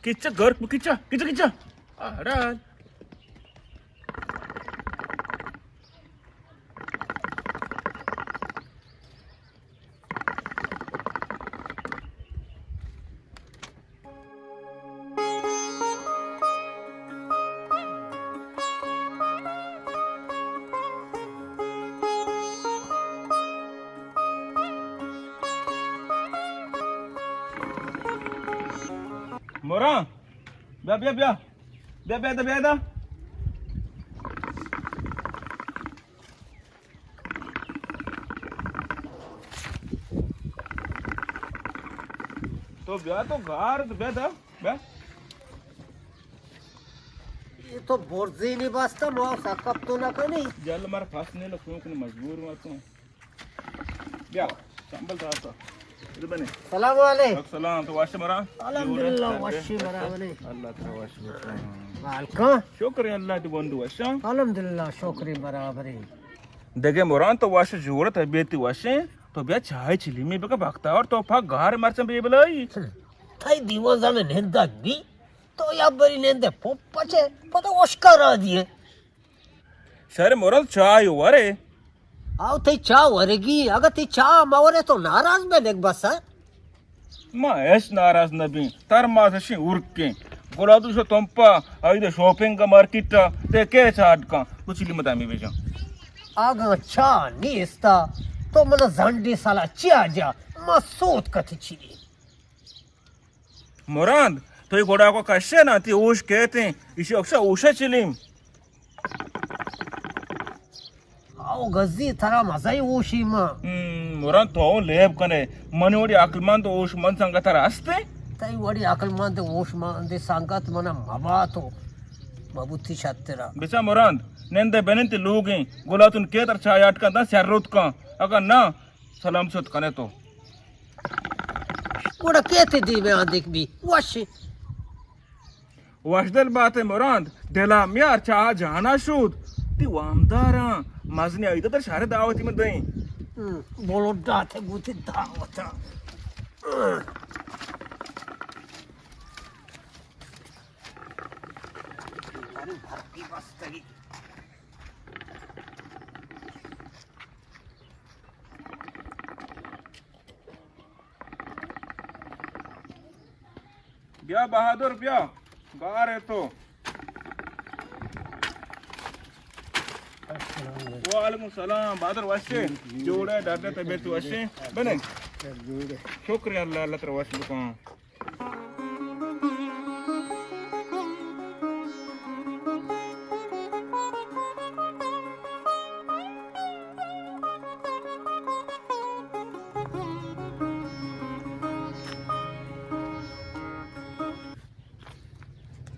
کچا گرک بہ کچا، کچا، کچا۔ آڑا۔ موران، بیا، بیا، بیا۔ بیا، بیا، بیا، بیا۔ تو بیا، تو گار، تو بیا، بیا۔ اے تو برزینی بستا، ما سکپ تو نہ کنی۔ جل مر پس نے لکھوں کن مجبور ہوا تو۔ بیا، سنبل تھا تو۔ ادھر بنے۔ سلام علیکم۔ سلام، تو وش موران؟ الحمدللہ، وش برابر۔ اللہ ترا وش بکن۔ حال کن؟ شکر اللہ، تو گونڈو وش۔ الحمدللہ، شکر برابر۔ دگہ موران تو وش، جوڑ، طبیعت وش۔ تو بیا چائے چلیمی بکن بختاور، تو پاک گار مرچاں بے بلائی۔ تئی دیوان زمین نندگ بی، تو یا بری نندے پوپ پچے، پتہ وشکا را دیے۔ شر موران چائے ورے۔ آو تئی چا ورگی، اگہ تئی چا مہ ورے تو ناراض بے نک بس۔ ما ہچ ناراض نہ بیں، تر ما ششیں ارکیں۔ گلادو شو تمپا، آئی دے شاپنگ مارکیٹ تے کے چاٹ کن، کچھ لی مدامی بجان۔ اگاں چا نیستا تو من زنڈی سالا چیا جا، ما سوت کتی چی۔ مراد، تو اے گڑا کو کشے نا، تی ہوش کہتے ہیں، اسی اکشا ہوشا چلیم۔ آو گزی ترا مزہ ہوشی ما۔ ہم، مراد تو لیب کنے، من وڑی عقل مند ہوش مند سنگت ترا ہستے؟ تئی وڑی عقل مند ہوش مند سنگت منا مباتو، مبوتی شترا۔ بچا مراد، نندے بننتی لوگیں، گلاتون کے تر چایا اٹکان دا سر روت کان، اگر نہ، سلام شت کنے تو۔ گڑا کیتے دیمے آ دیکھ بی وش۔ وش دل باتے مراد، دلا میار چاہ جانا شود۔ تی وامداراں، مزنی عید در شہر دعوتی من دیں۔ ہم، بولو داتے گوتی دعوتا۔ بیا بہادر، بیا، گار ہے تو۔ وعلیکم السلام، بہادر وشے؟ جوڑے، ڈاڈے، طبیعت وشے؟ بنے؟ شکر اللہ، اللہ تر وش بکن۔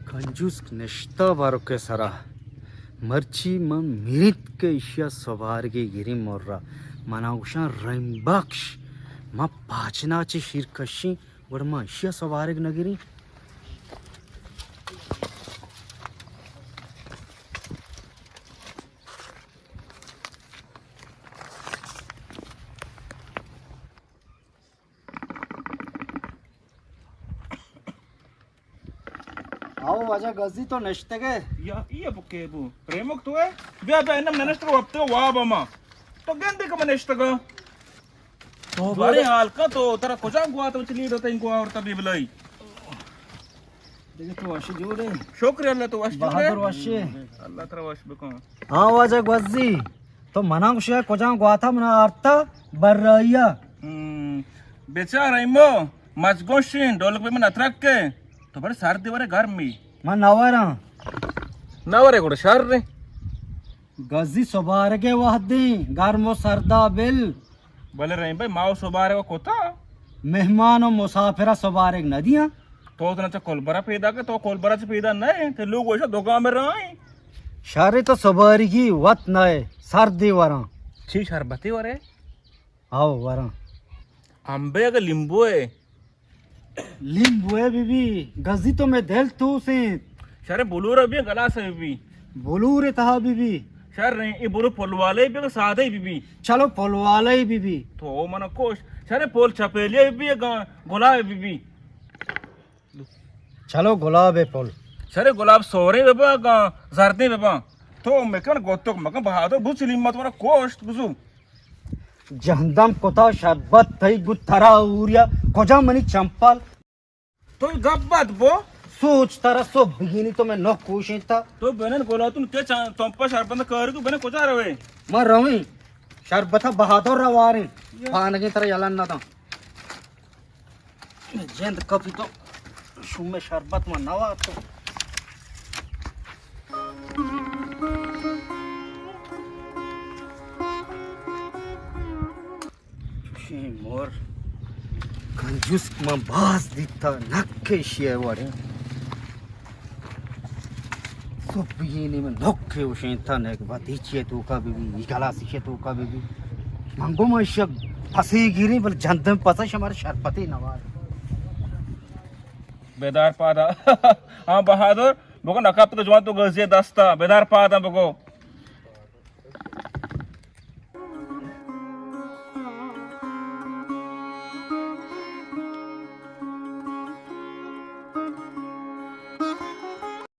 کنجوسک نشتہ بارکے سرا۔ مرچی من میریت کہ ایشیا سوبارگے گریں مرا۔ منا گوشاں رحیم بخش، من پاچنا چہ شیر کشیں، گڑا من ایشیا سوبارگ نہ گریں۔ آو واجہ گزی تو نشتگے۔ یا، یہ بکے بو۔ ریمک تو ہے؟ بیا، بیا، انم ننشتگ وپتگ واب اما۔ تو گندے کہ من نشتگا۔ تو بارے حال کا تو ترا کجا گوا تو چلی رہتا ان کو اور تبھی بلائی۔ دیکھ تو وش جوڑے۔ شکر اللہ تو وش جوڑے۔ بہادر وشے۔ اللہ ترا وش بکن۔ ہاں واجہ گزی۔ تو منا گوشے کجا گواتا منا آرتا برائیا۔ ہم، بیچارہ ایمو۔ مچ گوشیں، ڈولک بہ من اترک کے۔ تو بڑے سردی ورے گرمی۔ من نہ وراں۔ نہ ورے گڑا شر رے۔ گزی سبارگے وہدیں، گرم و سردا بل۔ بلے رحیم بھائی، ما و سبارگ و کتا۔ مہمان و مسافرا سبارگ نہ دیاں۔ تو تو نہ چہ کولبرا پیدا کہ تو کولبرا چہ پیدا نہ ہے، تے لوگ وشا دکان میں رہائیں۔ شر تو سبارگی وت نہ ہے، سردی وراں۔ چی شربتی ورے؟ آو وراں۔ امبے اگہ لیمبو ہے۔ لیمبوئے بی بی، گزی تو میں دل توسیں۔ شرے بلور بی گلاس بی بی۔ بلور تہا بی بی۔ شر اے بلور پلوالے بی سادے بی بی۔ چلو پلوالے بی بی۔ تو من کوش۔ شرے پول چپیلے بی گا-، گلاب بی بی۔ دو۔ چلو گلاب پل۔ شرے گلاب سوریں ببا، گاں زردیں ببا۔ تو مکن گوتک مکن بہادر بو سلیم مت ورا کوشت بزو۔ جہندم کتا شربت تئی گو ترا اوریا کجا منی چمپل؟ تو گپ بات بو۔ سوچ ترا سو بگینی تو میں نو کوشیں تا۔ تو بنن گلاتون کے چان تمپا شربت کار کو بنن کجا روے؟ ما رویں۔ شربت بہادر رواریں۔ یا۔ پانگیں ترا یلن نہ داں۔ جند کپی تو شوم شربت ما نواتو۔ چوشیں مور کنجوس من باز دیتا نکے شیئے وڑیں۔ سبیینی من نکے وشیں تا نیک بات ایچی توکا بی بی، ای گلاسی توکا بی بی۔ من گو ما شب پسی گیری بل جندن پسا شمار شربتی نوار۔ بیدار پادا۔ ہاں بہادر، بگو نکپ تو جوان تو گزی دستا۔ بیدار پادا بگو۔